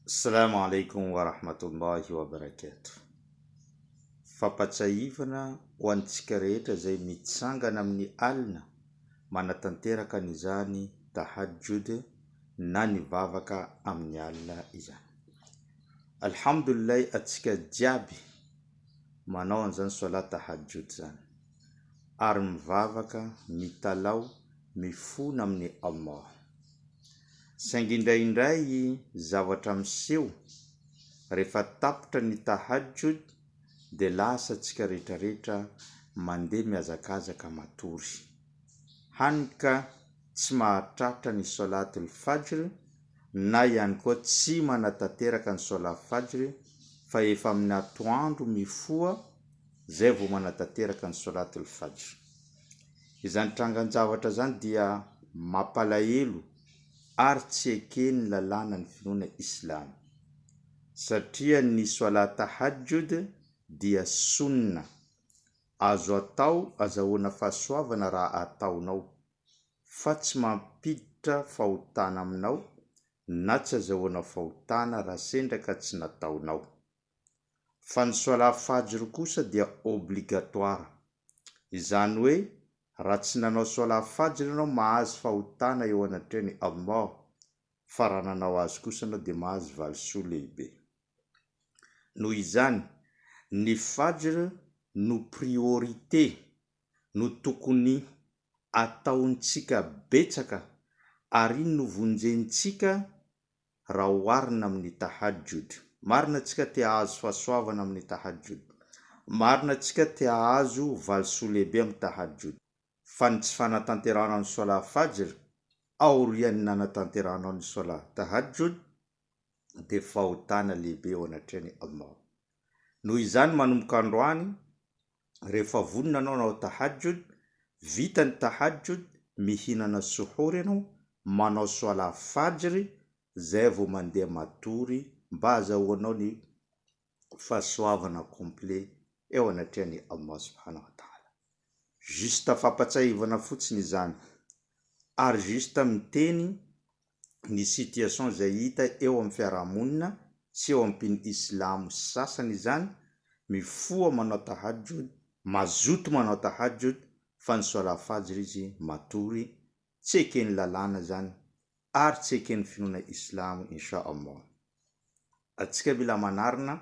Assalamu alaikum wa rahmatullahi wa barakatuh. Fampatsiahivana ho antsika rehetra izay mitsangana amin'ny alina manatanteraka an'izany tahajjud na ny vavaka amin'ny alina izany. Alhamdulillah antsika jiaby manao an'izany salat tahajjud izany ary mivavaka, mitalaho, mifona amin'i Allah. Saingy indraindray zavatra miseho rehefa tapitra ny tahajjud dia lasa tsika rehetrarehetra mandeha mihazakazaka matory. Hany ka tsy mahatratra ny solatul fajr na ihany koa tsy manatanteraka ny solat fajr fa efa amin'ny atoandro mifoha zay vao manatanteraka ny solatul fajr. Izany trangan-javatra izany dia mampalahelo ary tsy eken'ny lalànan'ny finoana islamo. Satria ny Soalat Tahajjud dia Sunnah, azo atao azahoana fahasoavana raha ataonao, fa tsy mampiditra fahotana aminao na tsy azahoana fahotana raha sendra ka tsy nataonao. Fa ny Soalat Fajr kosa dia obligatoire. Izany hoe raha tsy nanao Soalat Fajr ianao mahazo fahotana eo anatrehan'i Allah, fa raha nanao azy kosa ianao dia mahazo valisoa lehibe. Noho izany, ny Fajr no priorité, no tokony ataontsika betsaka ary iny no vonjentsika raha oharina amin'ny Tahajjud. Marina tsika te hahazo fahasoavana amin'ny Tahajjud. Marina tsika te hahazo valisoa lehibe amin'ny Tahajjud. Fa ny tsy fanatanterahana ny Solah Fajr aorian'ny nanatanterahanao ny Solah Tahajjud dia fahotana lehibe eo anatrehan'i Allah. Noho izany manomboka androany, rehefa vonona anao hanao Tahajjud, vita ny Tahajjud, mihinana Suhoor ianao, manao Soalah Fajr, zay vao mandeha matory mba azahoanao ny fahasoavana complet eo anatrehan'i Allah Subhanahu wa Ta'ala. Juste fampatsiahivana fotsiny izany ary juste miteny ny situation izay hita eo amin'ny fiarahamonina sy eo amin'ny mpino islamo sasany izany, mifoha manao tahajjud, mazoto manao tahajjud fa ny soalah fajr izy matory, tsy eken'ny lalàna izany ary tsy eken'ny finoana islamo insha Allah. Antsika mila manarina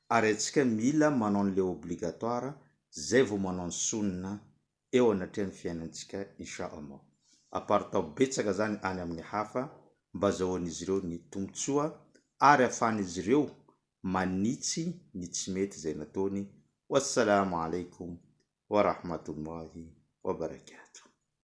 ary antsika mila manao an'le obligatoire zay vao manao ny sunna eo anatrehan'ny fiainantsika insha Allah. Aparitao betsaka zany any amin'ny hafa mba azahoan'izy ireo ny tombotsoa ary afahan'izy ireo manitsy ny tsy mety izay nataony. Wassalamo alaikum wa rahmatullahi wa barakatuh.